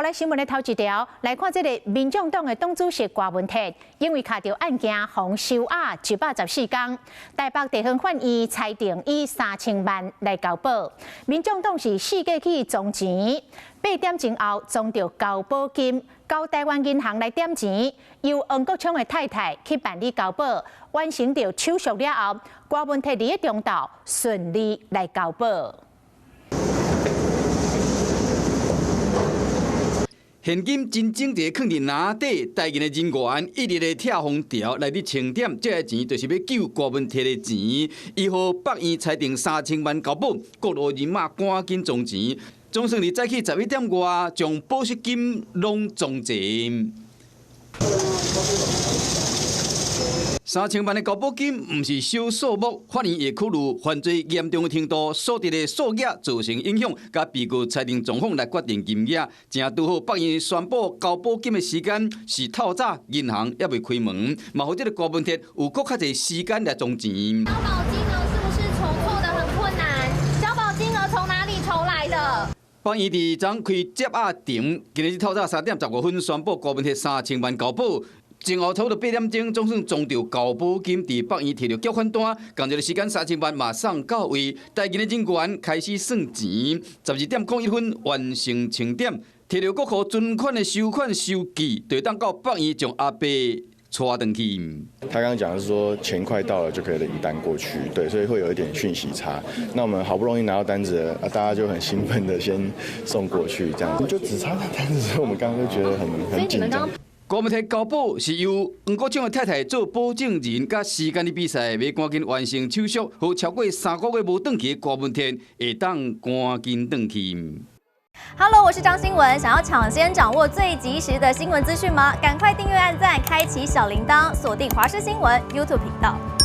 來新聞的頭一條，來看這个民眾黨的黨主席郭文鐵，因為卡著案件，予收押114工，台北地方法院裁定以3000萬來交保。民眾黨是四界去裝錢，8點鐘後裝著交保金，交台灣銀行來點錢，由黃國昌的太太去辦理交保，完成著手續了後，郭文鐵佇咧中晝順利來交保。現金真整齊囥佇籃底，台銀的人員一直咧拆封條來佇清點，這个錢就是欲救郭文鐵的錢。伊予法院裁定三千萬交保，各路人馬趕緊裝錢，總算佇早起11點外將保釋金攏裝齊。3000萬的交保金毋是小數目，法院會考慮犯罪嚴重的程度、所得的數額造成影響，佮被告財政狀況來決定金額。正拄好，法院宣布交保金的時間是透早，銀行猶未開門，嘛予這个郭文鐵有閣較濟時間來裝錢。交保金額是不是籌措得很困難？交保金額從哪裡籌來的？法院佇昨開接押庭，今日透早3點15分宣布郭文鐵三千萬交保。前後差不多8點鐘，總算裝著交保金，佇法院提著繳款單，仝一个時間三千萬嘛送到位，台銀的人員開始算錢，12點01分完成清點，提著國庫存款的收款收據，就當到法院將阿伯帶轉去。他剛剛講的是說錢快到了就可以領單過去，對，所以會有一點訊息差。那我們好不容易拿到單子，啊，大家就很興奮的先送過去，這樣子就只差那單子，所以我們剛剛就覺得很緊張。郭文鐵交保是由黃國昌的太太做保證人，佮時間的比賽，欲趕緊完成手續，予超過3個月無轉去的郭文鐵會當趕緊轉去。 Hello，我是張新聞，想要搶先掌握最及時的新聞資訊嗎？趕快訂閱、按讚、開啟小鈴鐺，鎖定華視新聞 YouTube 頻道。